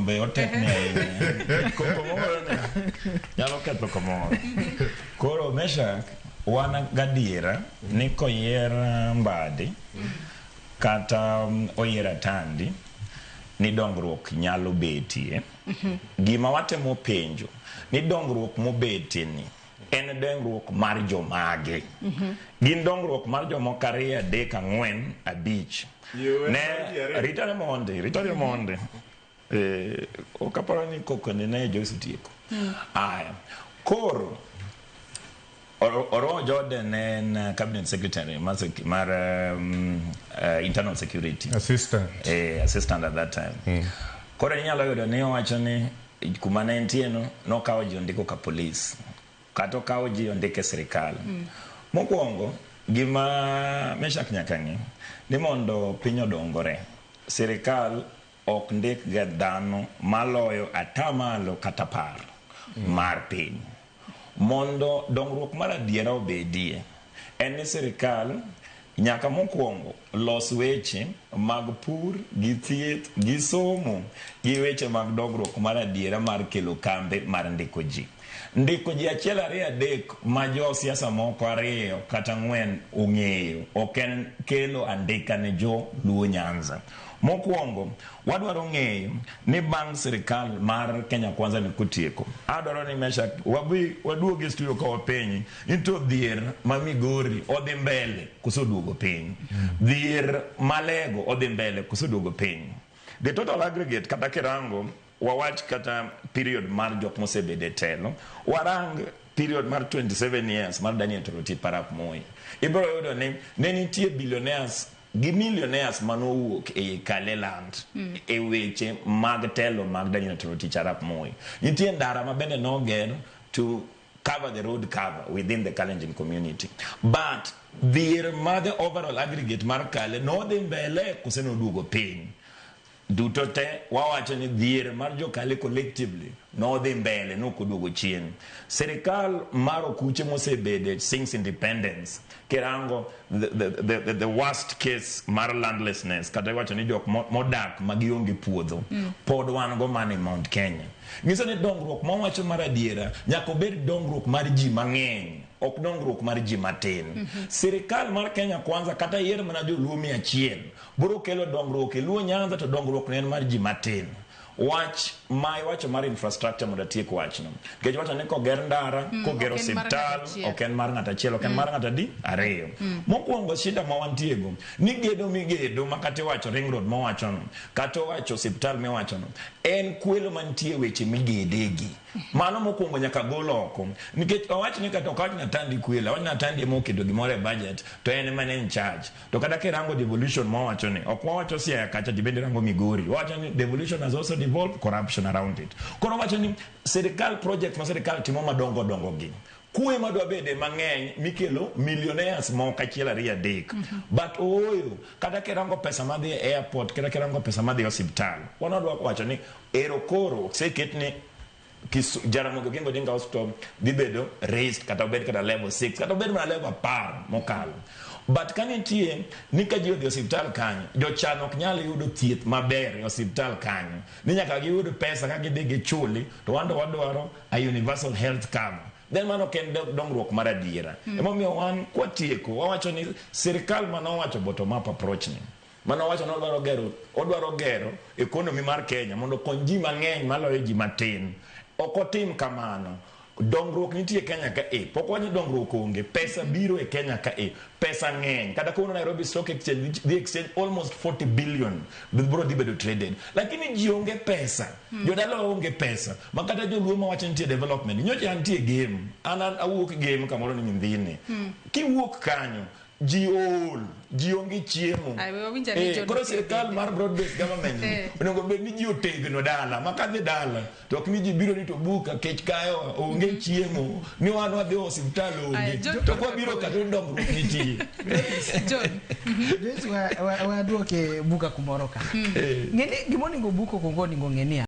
be otekni ahinya. Koko mogolo ni nyalo ketho kamoro. Koro Meshak, wan gadiera ni koyier Mbadi kata oyier Atandi ni dongruok nyalo betie. Gima watemo penjo ni dongruok mobetie ni en dongruok mar jomage? Gin dongruok mar jomoko ariyo, adek, ang'wen, abich. Yo, en Ne mar ji ariyo. ritare mondi, ritare mondi. Ok aparo ni koko ni ne Joyce otieko. Aya. Koro Oro Jordan ne en cabinet secretary mar internal security. Assistant. Assistant at that time. Koro inyalo yudo ni owacho ni kuma ne entie no nokawo ji ondiko ka police kata okawo ji ondiko e sirikal. Mokwongo gima Meshak nyaka ng'e ni mondo piny odongore, sirikal ok ndik ga dhano maloyo atamalo kata 10 mar piny. Mondo dongruok mar adiera obedie, en ni sirikal nyaka mokwongo los weche mag pur gi thieth gi somo gi weche mag dongruok mar adiera mar kelo kambe mar ndiko ji. Ndiko ji achiel ariyo adek ma josiasa moko ariyo kata ang'wen ong'eyo ok en kelo andika ne jo Luo Nyanza. Mokwongo, wadwaro ng'eyo ni bang' sirikal mar Kenya Kwanza ni kotieko, adwaro ni Meshak wabi waduog e studio ka wapenji ni to dhier ma Migori odhi mbele koso oduogo piny? Dhier Malego odhi mbele koso oduogo piny? The total aggregate kata kirango wawach kata period mar jok mosebedo e telo, warang period mar 27 years mar Daniel Toroitich arap Moi. Ibiro yudo ni ne nitie billionaires gi millionaires manowuok e Kaleland e weche mag telo mag Daniel Toroitich arap Moi. Nitie ndara ma bende noger to cover the road cover within the Kalenjin community. But dhier mar the overall aggregate mar Kale nodhi mbele kose noduogo piny. Duto te wawacho ni dhier mar jo-Kale collectively nodhi mbele nok oduogo chien. Sirikal mar okuche mosebede since independence kirango the worst case mar landlessness kata iwacho ni jok modak ma gionge puodho pod wan go mana e Mount Kenya. Nyiso ni dongruok mawacho mar adiera nyaka obed dongruok mar ji mang'eny ok dongruok mar ji matin. Sirikal mar Kenya Kwanza kata yier mana joluo 100 biro kelo dongruok e Luo Nyanza to dongruok ne en mar ji matin. Wach ma iwacho mar infrastructure mondo atiek wachno. Nikech iwacho ni koger ndara, koger ok en mar osiptal, ng'ato achiel. Ok en mar ng'ato achiel, ok en mar ng'ato adi? Ariyo. Mokwongo shida ma wantiego, ni gedo migedo ma kata iwacho ring road mowachono, kata owacho osiptal miwachono, en kwelo mantie e weche migedegi. Mano mokwongo nyaka gol oko. Nikech owach ni kata ok awach ni Atandi kwelo, awach ni Atandi ema oketo gimoro e budget, to en ema ne in charge. To kata kirango devolution mawacho ni, ok wawacho Siaya kacha to bende rango Migori. Wawacho ni devolution has also devolved corruption around it. Koro wacho ni sirikal project ma sirikal timo madongo dongo gi. Kwe madwa bede mang'eny mikelo millionaires moko achiel ariyo adek. But ooyo, kata kirango pesa madhi e airport, kata kirango pesa madhi e osiptal. Wan wadwa wacho ni ero koro oseket ni Jaramogi Oginga Odinga Hospital dhi bedo raised kata obed kata level 6 kata obed mana level 10 mokalo. But ka nitie ni ka ji odhi e osiptal kanyo, jochan ok nyal yudo thieth maber e osiptal kanyo. Ni nyaka giyud pesa ka gidhi gichuli, to wan to wadwaro a universal health cover. Then mano ok en dongruok mar adiera. Emomiyo wan kwatieko, wawacho ni sirikal manowacho bottom up approach ni, manowacho ni odwaro gero economy mar Kenya mondo okony ji mang'eny maloyo ji matin. Ok otim kamano. Dongruok nitie Kenya ka e, pok wach ni dongruok onge, pesa biro e Kenya ka e, pesa ng'eny. Kata kawuono Nairobi Stock Exchange dhi exchange almost 40 billion biro dhi bedo traded. Lakini ji onge pesa. Jodala onge pesa. Ma kata joluo mawacho nitie development. Nyocha antie Gem. An awuok Gem kamoro ni Mindhine. Kiwuok kanyo, ji ool, ji onge chiemo. Ai, we wawinj ane John Koro Otieno sirikal bende. mar broad based government ni, onego bed ni ji otegno dala. Ma kadhi dala, to ok ni ji biro ni to buka kech kayo, onge chiemo, ni wan wadhi e osiptal Aya, onge. John To kwabiro Korka ka to dongruok nitie. John. Joyce, wa waduoke buka kumoro ka. Ng'eni gima onego buk okuongo onego ng'e niya.